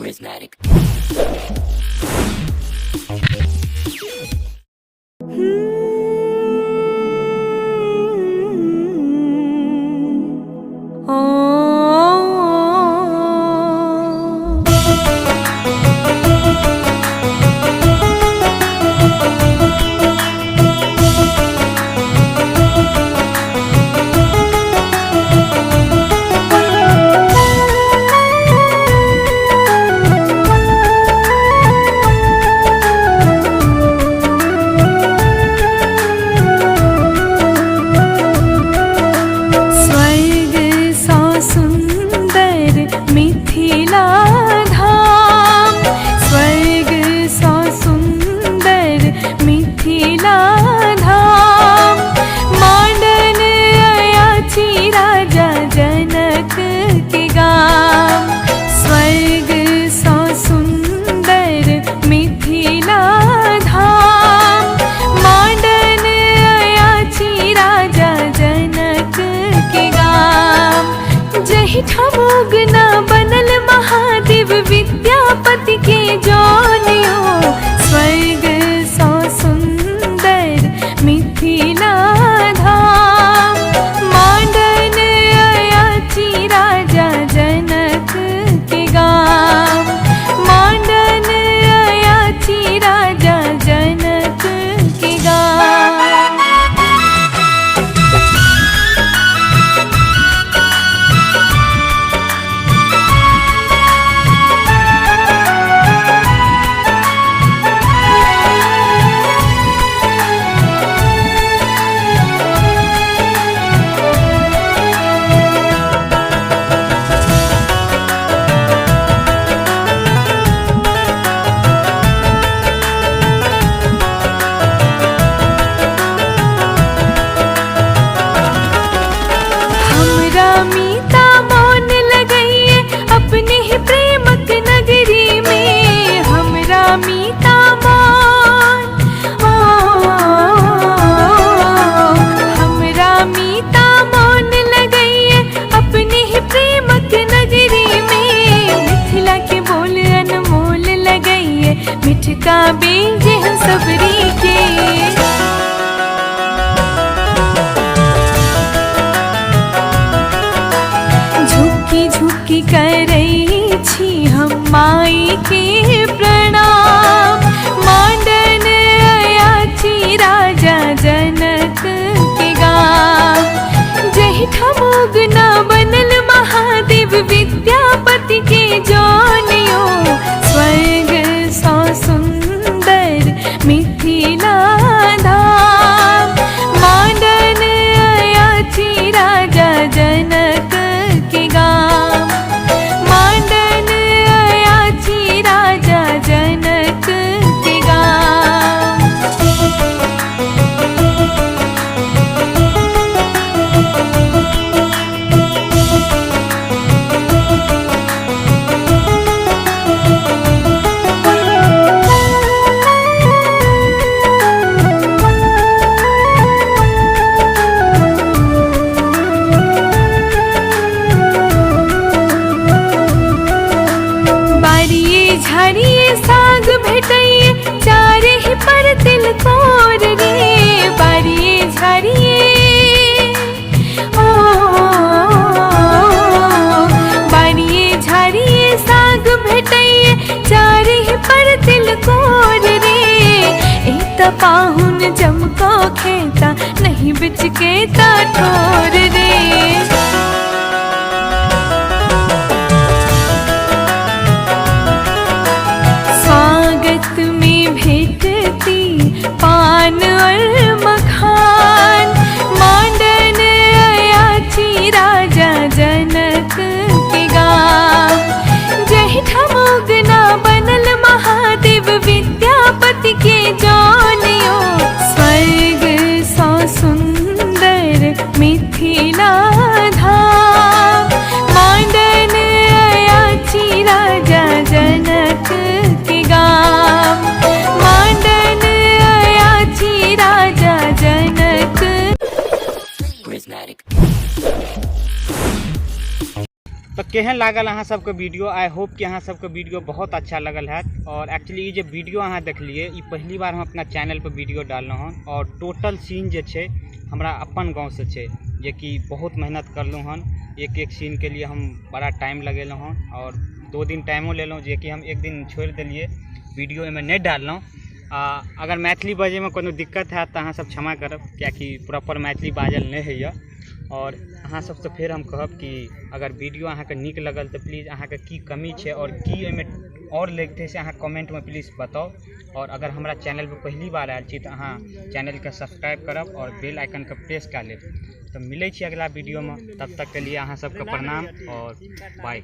Prismatic. स्वर्ग सा सुन्दर मिथिला धाम, स्वर्ग सा सुन्दर मिथिला धाम। मांडन अयाची राजा जनक के गाम, स्वर्ग सा सुन्दर मिथिला धाम। मांडन अयाची राजा जनक के गाम। जहि ठाम उगना बनल महादेव विद्यापति के जौनियो, स्वर्ग सा सुन्दर मिथिला धाम। मांडन अयाची राजा जनक के गाम, मांडन अयाची राजा जनक के गाम। हमरा मीता मौन लगइए अपने ही प्रेमक नगरी में, हमरा मीता मौन, ओ, हमरा मीता मौन लगइए अपने ही प्रेमक नगरी में। मिथिला के बोल अनमोल लगइए मिठका बीज हम सबरी के। झुकी झुकी करई छी हम माई के प्रणाम। मांडन अयाची राजा जनक के गाम। जहि ठाम उगना बनल महादेव विद्यापति के जौनियो, स्वर्ग सा सुन्दर मिथिला धाम। मांडन अयाची राजा जनक के गाम, मांडन अयाची राजा जनक के गाम। बारिए झाड़िए साग भेटैये चारे ही पर तिलकोर रे, बारिए झाड़िए, ओ, बारिए झाड़िए साग भेटैये चारे ही पर तिलकोर रे। ए त पाहुन जमको खेता नहीं बिच के ता ठोर रे। स्वागत में भेटती पान और मखान। मांडन अयाची राजा जनक के गाम। जहि ठाम उगना बनल महादेव विद्यापति के जौनियो, स्वर्ग सा सुन्दर मिथिला केहन लागल अहाँ सबके वीडियो? I hope कि अहाँ सबके वीडियो बहुत अच्छा लगल हैत। और एक्चुअली ई जे वीडियो अहाँ देखलिए, ई पहली बार हम अपना चैनल पर वीडियो डाललहुँ हन और टोटल सीन जे छै हमरा अपन गाँवसँ छै, जेकि बहुत मेहनत करलहुँ हन। एक एक सीनके लिए हम बड़ा टाइम लगेलहुँ हन और 2 दिन टाइमो लेलहुँ, जेकि हम एक दिन छोड़ि देलिए, वीडियो एहिमे नहि डाललहुँ। आ अगर मैथिली बजैमे कोनो दिक्कत हैत तऽ अहाँ सब क्षमा करब, कियाकि प्रॉपर मैथिली बाजल नहि होइए। और अहाँ सबसँ फेर हम कहब कि अगर वीडियो अहाँके नीक लगल तऽ प्लीज अहाँके की कमी छै और की एहिमे और लगितै से अहाँ कमेंटमे प्लीज बताउ। और अगर हमरा चैनल पर पहली बार आयल छी तऽ अहाँ चैनलके सब्सक्राइब करब और बेल आइकनके प्रेस कए लेब। तऽ मिलै छी अगिला वीडियोमे, तब तकके लिए अहाँ सबके प्रणाम और बाय।